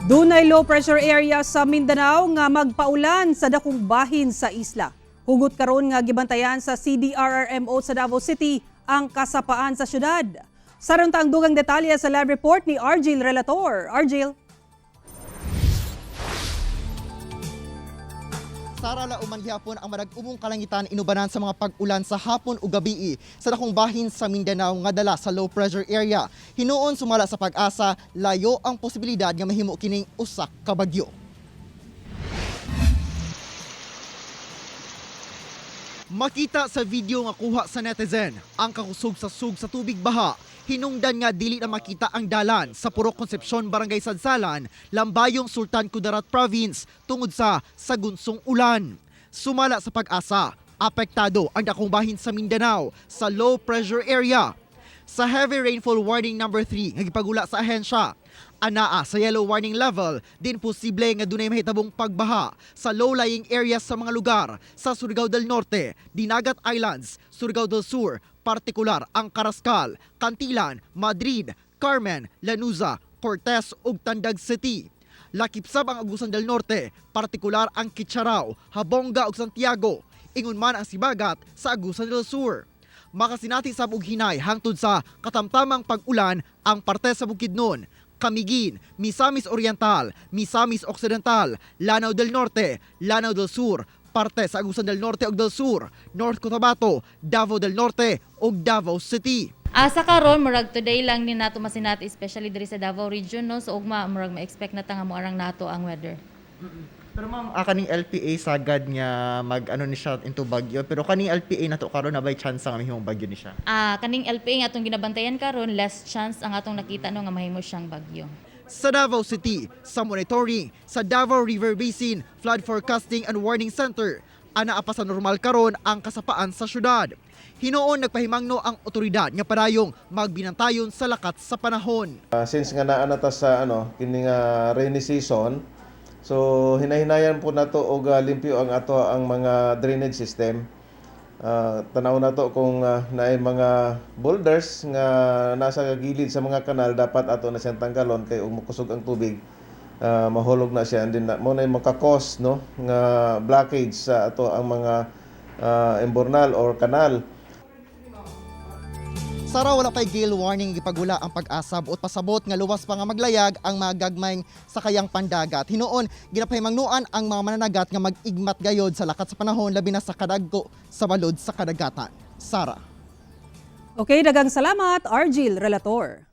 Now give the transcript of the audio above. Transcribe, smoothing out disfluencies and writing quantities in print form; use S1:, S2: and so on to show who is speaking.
S1: Dunay low pressure area sa Mindanao nga magpaulan sa dakong bahin sa isla. Hugot karon nga gibantayan sa CDRRMO sa Davao City ang kasapaan sa syudad. Saron ta ang dugang detalye sa live report ni Argil Relator. Argil.
S2: Sara, lauman gihapon ang madag-umong kalangitan inubanan sa mga pag-ulan sa hapon o gabii sa dakong bahin sa Mindanao nga dala sa low pressure area. Hinuon, sumala sa Pag-asa, layo ang posibilidad nga mahimo kining usak ka bagyo. Makita sa video nga kuha sa netizen ang kakusog sa sug sa tubig baha. Hinungdan nga dili na makita ang dalan sa Purok Concepcion, Barangay Sadsalan, Lambayong, Sultan Kudarat Province tungod sa sagunsong ulan. Sumala sa Pag-asa, apektado ang dakong bahin sa Mindanao sa low pressure area. Sa heavy rainfall warning number 3 nga gipagula sa ahensya, anaa sa yellow warning level din posible nga dunay mahitabong pagbaha sa low-lying areas sa mga lugar sa Surigao del Norte, Dinagat Islands, Surigao del Sur, partikular ang Carrascal, Cantilan, Madrid, Carmen, Lanuza, Cortes ug Tandag City. Lakip sab ang Agusan del Norte, partikular ang Kitcharao, Habonga ug Santiago. Ingon man ang Sibagat sa Agusan del Sur. Makasinati sab og hinay hangtod sa katamtamang pag-ulan ang parte sa Bukidnon, Camiguin, Misamis Oriental, Misamis Occidental, Lanao del Norte, Lanao del Sur, parte sa Agusan del Norte ug del Sur, North Cotabato, Davao del Norte ug Davao City.
S3: Asa karon, murag today lang ni nato masinati, especially diri sa Davao region, no? So ugma murag ma-expect na ta nga moarang nato ang weather.
S2: Pero ma'am, kaning LPA sagad nga mag ano ni siya into bagyo, pero kaning LPA nato karon na by chance nga mahimong bagyo ni siya?
S3: Kaning LPA nga atong ginabantayan karon, less chance ang atong nakita, no, nga mahimo siyang bagyo.
S2: Sa Davao City, sa monitoring sa Davao River Basin Flood Forecasting and Warning Center, anaa pa sa normal karon ang kasapaan sa syudad. Hinuon nagpahimangno ang otoridad nga padayong magbinantayon sa lakat sa panahon.
S4: Since nga naa na ta sa ano kini nga rainy season, so hinahinayan po nato og limpyo ang ato ang mga drainage system. Tanaw nato kung naay mga boulders nga nasa gilid sa mga kanal, dapat ato na siyang tanggalon kay ug mokusog ang tubig, mahulog na siya and then mao na maka-cause, no, nga blockage sa ato ang mga imburnal or kanal.
S2: Sara, wala pay gale warning gipagula ang Pag-asa buot pasabot nga luwas pa nga maglayag ang mga gagmayng sakayang pandagat. Hinuon, ginapahimangnuan ang mga mananagat nga mag-igmat gayod sa lakat sa panahon, labi na sa kadagko sa balod sa kadagatan. Sara.
S1: Okay, dagang salamat, Argil Relator.